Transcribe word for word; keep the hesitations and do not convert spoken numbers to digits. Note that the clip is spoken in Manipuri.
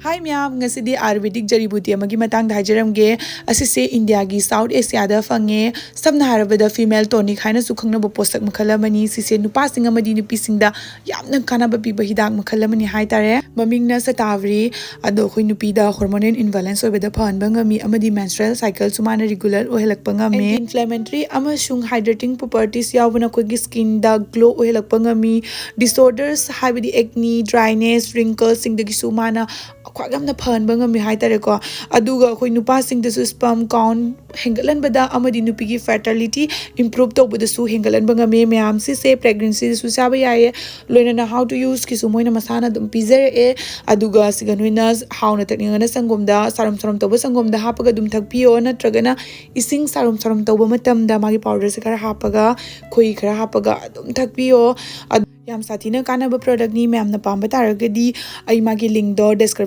ꯍꯥꯏ ꯃꯌꯥꯝ, ꯉꯁꯤꯗꯤ ꯑꯥꯌꯨꯔꯕꯦꯗꯤꯛ ꯖꯔꯤꯕꯨꯇꯤ ꯑꯃꯒꯤ ꯃꯇꯥꯡꯗ ꯍꯥꯏꯖꯔꯝꯒꯦ꯫ ꯑꯁꯤꯁꯦ ꯏꯟꯗꯤꯌꯥꯒꯤ ꯁꯥꯎꯠ ꯑꯦꯁꯤꯌꯥꯗ ꯐꯪꯉꯦ꯫ ꯁꯝꯅ ꯍꯥꯏꯔꯕꯗ ꯐꯤꯃꯦꯜ ꯇꯣꯅꯤꯛ ꯍꯥꯏꯅꯁꯨ ꯈꯪꯅꯕ ꯄꯣꯠꯁꯛ ꯃꯈꯜ ꯑꯃꯅꯤ꯫ ꯁꯤꯁꯦ ꯅꯨꯄꯥꯁꯤꯡ ꯑꯃꯗꯤ ꯅꯨꯄꯤꯁꯤꯡꯗ ꯌꯥꯝꯅ ꯀꯥꯟꯅꯕ ꯄꯤꯕ ꯍꯤꯗꯥꯛ ꯃꯈꯜ ꯑꯃꯅꯤ ꯍꯥꯏꯇꯥꯔꯦ꯫ ꯃꯃꯤꯡꯅ ꯁꯇꯥꯕ꯭ꯔꯤ꯫ ꯑꯗꯣ ꯑꯩꯈꯣꯏ ꯅꯨꯄꯤꯗ ꯍꯣꯔꯃꯣꯅꯦꯜ ꯏꯝꯕꯦꯂꯦꯟꯁ ꯑꯣꯏꯕꯗ ꯐꯍꯟꯕ ꯉꯝꯃꯤ ꯑꯃꯗꯤ ꯃꯦꯟꯁꯇ꯭ꯔꯦꯜ ꯁꯥꯏꯀꯜꯁꯨ ꯃꯥꯅ ꯔꯤꯒꯨꯂꯔ ꯑꯣꯏꯍꯜꯂꯛꯄ ꯉꯝꯃꯤ꯫ ꯏꯟꯐ꯭ꯂꯦꯃꯦꯇꯔꯤ ꯑꯃꯁꯨꯡ ꯍꯥꯏꯗ꯭ꯔꯦꯇꯤꯡ ꯄ꯭ꯔꯣꯄꯔꯇꯤꯁ ꯌꯥꯎꯕꯅ ꯑꯩꯈꯣꯏꯒꯤ ꯁ꯭ꯀꯤꯟꯗ ꯒ꯭ꯂꯣ ꯑꯣꯏꯍꯜꯂꯛꯄ ꯉꯝꯃꯤ꯫ ꯗꯤꯁꯑꯣꯔꯗꯔꯁ ꯍꯥꯏꯕꯗꯤ ꯑꯦꯛꯅꯤ, ꯗ꯭ꯔꯥꯏꯅꯦꯁ, ꯔꯤꯡꯀꯜꯁꯤꯡꯗꯒꯤꯁꯨ ꯃꯥꯅ ꯈ꯭ꯋꯥꯏ ꯌꯥꯝꯅ ꯐꯍꯟꯕ ꯉꯝꯃꯤ ꯍꯥꯏꯇꯥꯔꯦꯀꯣ꯫ ꯑꯗꯨꯒ ꯑꯩꯈꯣꯏ ꯅꯨꯄꯥꯁꯤꯡꯗꯁꯨ ꯁ꯭ꯄꯔꯝ ꯀꯥꯎꯟ ꯍꯦꯟꯒꯠꯍꯟꯕꯗ ꯑꯃꯗꯤ ꯅꯨꯄꯤꯒꯤ ꯐꯔꯇꯤꯂꯤꯇꯤ ꯏꯝꯄ꯭ꯔꯨꯞ ꯇꯧꯕꯗꯁꯨ ꯍꯦꯟꯒꯠꯍꯟꯕ ꯉꯝꯃꯤ꯫ ꯃꯌꯥꯝꯁꯤꯁꯦ ꯄ꯭ꯔꯦꯒꯅꯦꯟꯁꯤꯗꯁꯨ ꯆꯥꯕ ꯌꯥꯏꯌꯦ꯫ ꯂꯣꯏꯅꯅ ꯍꯥꯎ ꯇꯨ ꯌꯨꯁꯀꯤꯁꯨ ꯃꯣꯏꯅ ꯃꯁꯥꯅ ꯑꯗꯨꯝ ꯄꯤꯖꯔꯛꯑꯦ꯫ ꯑꯗꯨꯒ ꯁꯤꯒ ꯅꯣꯏꯅ ꯍꯥꯎꯅ ꯊꯛꯅꯤꯡꯉꯒꯅ ꯁꯪꯒꯣꯝꯗ ꯁꯥꯔꯨꯝ ꯁꯥꯔꯨꯝ ꯇꯧꯕ ꯁꯪꯒꯣꯝꯗ ꯍꯥꯞꯄꯒ ꯑꯗꯨꯝ ꯊꯛꯄꯤꯌꯣ, ꯅꯠꯇ꯭ꯔꯒꯅ ꯏꯁꯤꯡ ꯁꯥꯔꯨꯝ ꯁꯥꯔꯨꯝ ꯇꯧꯕ ꯃꯇꯝꯗ ꯃꯥꯒꯤ ꯄꯥꯎꯗꯔꯁꯦ ꯈꯔ ꯍꯥꯞꯄꯒ, ꯈꯣꯏꯍꯤ ꯈꯔ ꯍꯥꯞꯄꯒ ꯑꯗꯨꯝ ꯊꯛꯄꯤꯌꯣ꯫ ꯑꯗꯨ ꯌꯥꯝ ꯁꯥꯊꯤꯅ ꯀꯥꯟꯅꯕ ꯄ꯭ꯔꯗꯛꯅꯤ꯫ ꯃꯌꯥꯝꯅ ꯄꯥꯝꯕ ꯇꯥꯔꯒꯗꯤ ꯑꯩ ꯃꯥꯒꯤ ꯂꯤꯡꯗꯣ ꯗꯤꯁꯀ꯭ꯔꯤꯞꯁꯟ